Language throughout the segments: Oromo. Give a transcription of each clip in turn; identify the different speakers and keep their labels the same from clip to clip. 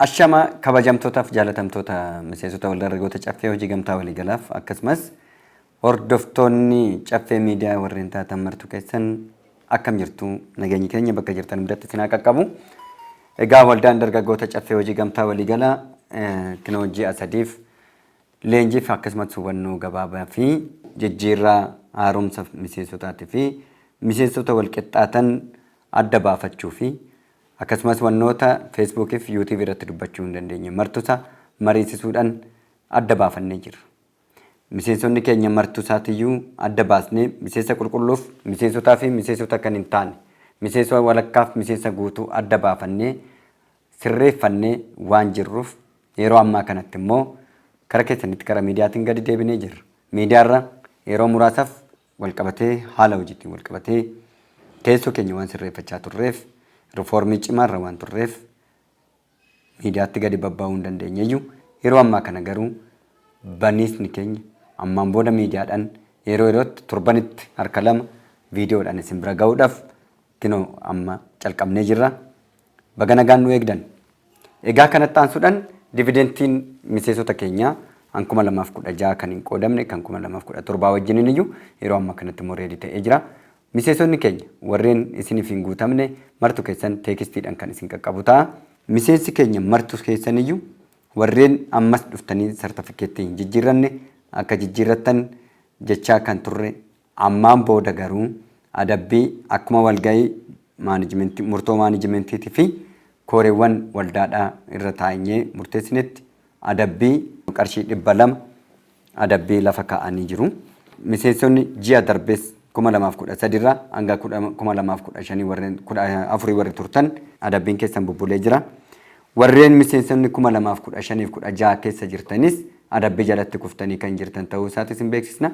Speaker 1: Ashama kabajamtootaaf jaalatamtoota miseensota waldaa dargaggoota Caffee Hojii Gamtaa Waliigalaaf akkasumas hordoftoonni Caffee Miidiyaa warreen taatan martuu keessan akkam jirtu? Nageenyi keenya bakka jirtan hundatti isin haa qaqqabu. Egaa waldaan dargaggoota Caffee Hojii Gamtaa Waliigalaa kinoo ji'a sadiif leenjiif akkasumas hubannoo gabaabaa fi jijjiirraa haaromsa miseensotaatii fi miseensota walqixxaatan adda baafachuu fi akkasumas wannoota Facebook fi YouTube irratti dubbachuu hin dandeenye martusa mariisisuudhaan adda baafannee jirra. Miseensonni keenya martusaatiyyuu adda baasnee miseensa qulqulluuf miseensotaa fi miseensota kan hin taane, miseensa walakkaaf miseensa guutuu adda baafannee sirreeffannee waan jirruuf yeroo ammaa kanatti immoo kara keessanitti kara miidiyaatiin gadi deebinee jirra. Miidiyaarra yeroo muraasaaf walqabatee haala hojiitiin walqabatee teessoo keenya waan sirreeffachaa turreef, rifoormii cimaarra waan turreef miidiyaatti gadi babba'uu hin dandeenyeyyuu, yeroo ammaa kana garuu baniisni keenya ammaan booda miidiyaadhaan yeroo yerootti torbanitti harka lama viidiyoodhaan isin bira ga'uudhaaf kinoo amma calqabnee jirra. Baga nagaan nu eegdan. Egaa kanatti aansuudhaan dividentiin miseensota keenyaa an 2016 kan hin qoodamne kan 2017 wajjiniin iyyuu yeroo ammaa kanatti immoo ready ta'ee jira. Miseensonni keenya warreen isiniif hin guutamne martu keessan teekistiidhaan kan isin qaqqabu ta'a. Miseensi keenya martu keessan iyyuu warreen ammas dhuftanii sartifikeettii hin jijjiirranne akka jijjiirrattan jechaa kan turre, ammaan booda garuu adabbii akkuma walga'ii maanajimentii murtoo maanajimentiitii fi kooreewwan waldaadhaa irra taa'enyee murteessinetti adabbii qarshii 200 adabbii lafa kaa'anii jiru. Miseensonni ji'a darbes 2013 irraa hanga 2015 warreen 14 warri turtan adabbiin keessan bubbulee jira. Warreen miseensonni 2015 fi 16 keessa jirtanis adabbii jalatti kuftanii kan jirtan ta'uu isaatis hin beeksisna.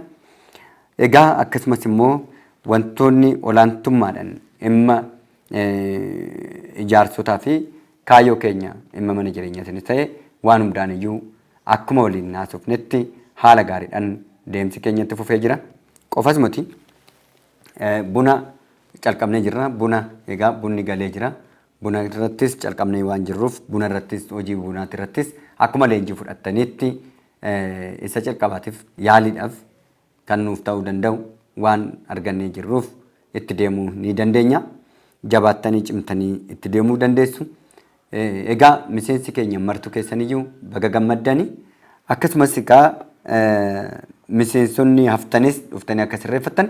Speaker 1: Egaa akkasumas immoo wantoonni olaantummaadhaan dhimma ijaarsotaa fi kaayyoo keenya dhimma mana jireenyaatiinis ta'e waan hundaan iyyuu akkuma waliin haasofnetti haala gaariidhaan deemsi keenya itti fufee jira. Qofas miti, buna calqabnee jirra. Buna egaa bunni galee jira. Buna irrattis calqabnee waan jirruuf buna irrattis hojii bunaati irrattis akkuma leenjii fudhattaniitti isa calqabaatiif yaaliidhaaf kan nuuf ta'uu danda'u waan argannee jirruuf itti deemuu ni dandeenya. Jabaattanii cimtanii itti deemuu dandeessu. Egaa miseensi keenya martu keessaniyyuu baga gammaddani. Akkasumas egaa miseensonni haftanis dhuftanii akka sirreeffattan.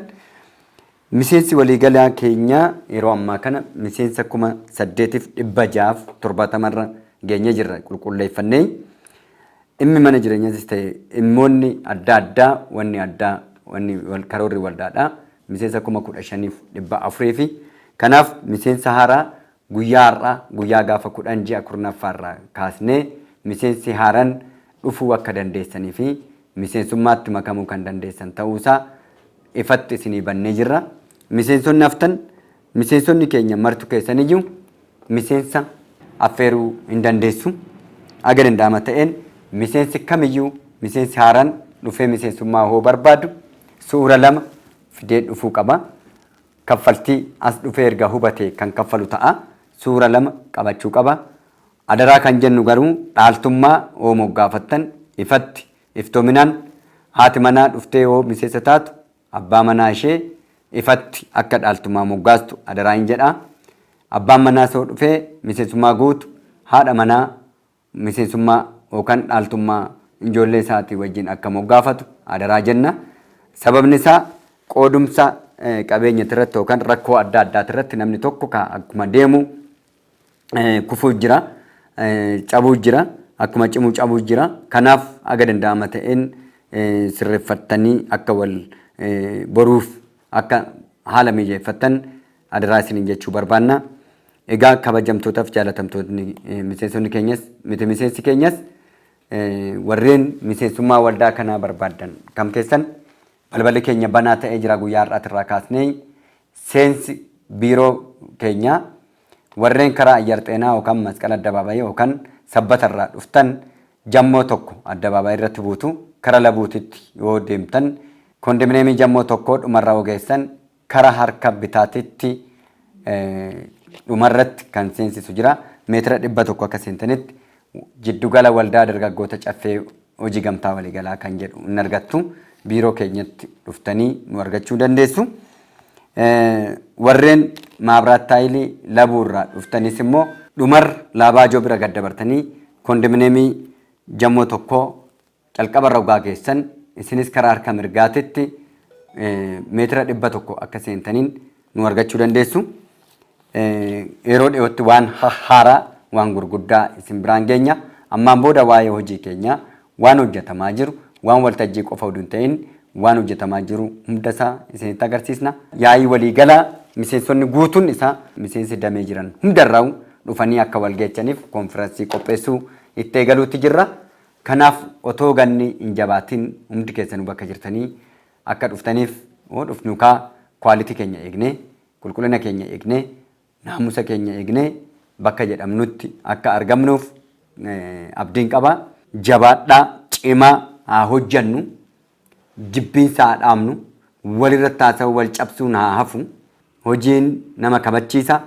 Speaker 1: Miseensi waliigalaa keenya yeroo ammaa kana miseensa 8670 irra geenyee jirra qulqulleeffannee. Dhimmi mana jireenyatis ta'e dhimmoonni adda addaa wanni addaa wanni karoorri waldaadha. Miseensa 15,400 fi kanaaf miseensa haaraa guyyaa har'aa guyyaa gaafa 10 ji'a 10ffaa irraa kaasnee miseensi haaraan dhufuu akka dandeessanii fi miseensummaatti makamuu kan dandeessan ta'uusaa ifatti isinii bannee jirra. Miseensonni haftan, miseensonni keenya martu keessaniyyuu miseensa affeeruu hin dandeessu. Aga danda'ama ta'een miseensi kamiyyuu miseensi haaraan dhufee miseensummaa hoo barbaadu suura lama fidee dhufuu qaba. Kaffaltii as dhufee erga hubatee kan kaffalu ta'a. Suura lama qabachuu qaba. Adaraa kan jennu garuu dhaaltummaa hoo moggaafattan ifatti iftoominaan haati manaa dhuftee yoo miseensa taatu abbaa manaa ishee ifatti akka dhaaltummaa moggaastu adaraa hin jedha. Abbaan manaas yoo dhufee miseensummaa guutu haadha manaa miseensummaa yookaan dhaaltummaa ijoollee isaatii wajjin akka moggaafatu adaraa jenna. Sababni isaa qoodumsa qabeenyati irratti yookaan rakkoo adda addaati irratti namni tokko akkuma deemu kufuu jira, cabuu jira, akkuma cimuu cabuu jira. Kanaaf haga danda'ama ta'een sirreeffattanii akka wal boruuf akka haala mijeeffattan adaraa isiniin jechuu barbaanna. Egaa kabajamtootaaf jaalatamtootni miseensonni keenyas miti miseensi keenyas warreen miseensummaa waldaa kanaa barbaaddan kam keessan balballi keenya banaa ta'ee jira. Guyyaa har'aatirraa kaasnee seensi biiroo keenyaa warreen karaa Ayyar Xeenaa yookaan Masqala Addabaabayii yookaan Sabbatarraa dhuftan Jammoo 1 Addabaabayii irratti buutu. Kara Labuutitti yoo deemtan kondominiyeemii Jammoo 1 dhumarra ogeessan kara harka bitaatitti dhumarratti kan seensisu jira. Meetira 100 akka seentanitti Jiddugala Waldaa Dargaggoota Caffee Hojii Gamtaa Waliigalaa kan jedhu hin argattu. Biiroo keenyatti dhuftanii nu argachuu dandeessu. Warreen Maabraat Taayilii Labuu irraa dhuftanis immoo dhumarra Laabaajoo bira gad dabartanii kondominiyeemii Jammoo tokkoo calqaba irra ugaa geessan isinis karaa harka mirgaatitti meetira 100 akka seentaniin nu argachuu dandeessu. Yeroo dhiyootti waan hahhaaraa waan gurguddaa isin biraan geenya. Ammaan booda waa'ee hojii keenyaa waan hojjetamaa jiru waan waltajjii qofa oduu hin ta'in waan hojjetamaa jiru hundasaa isinitti agarsiisna. Yaa'ii waliigalaa miseensonni guutuun isaa miseensi damee jiran hundarraa dhufanii akka wal geechaniif koonfiransii qopheessuu itti eegaluutti jirra. Kanaaf otoo ganni hin jabaatin hundi keessanuu bakka jirtanii akka dhuftaniif hoo dhufnu kaa quality keenya eegnee qulqullina keenya eegnee naamusa keenya eegnee bakka jedhamnutti akka argamnuuf abdiin qaba. Jabaadhaa, cimaa haa hojjannu, jibbiinsa haa dhaabnu, walirratti haasa'uu wal cabsuun haa hafu. Hojiin nama kabachiisa.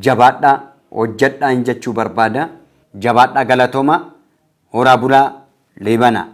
Speaker 1: Jabaadhaa, hojjadhaan jechuu barbaada. Jabaadhaa galatoomaa, horaa bulaa, leebanaa.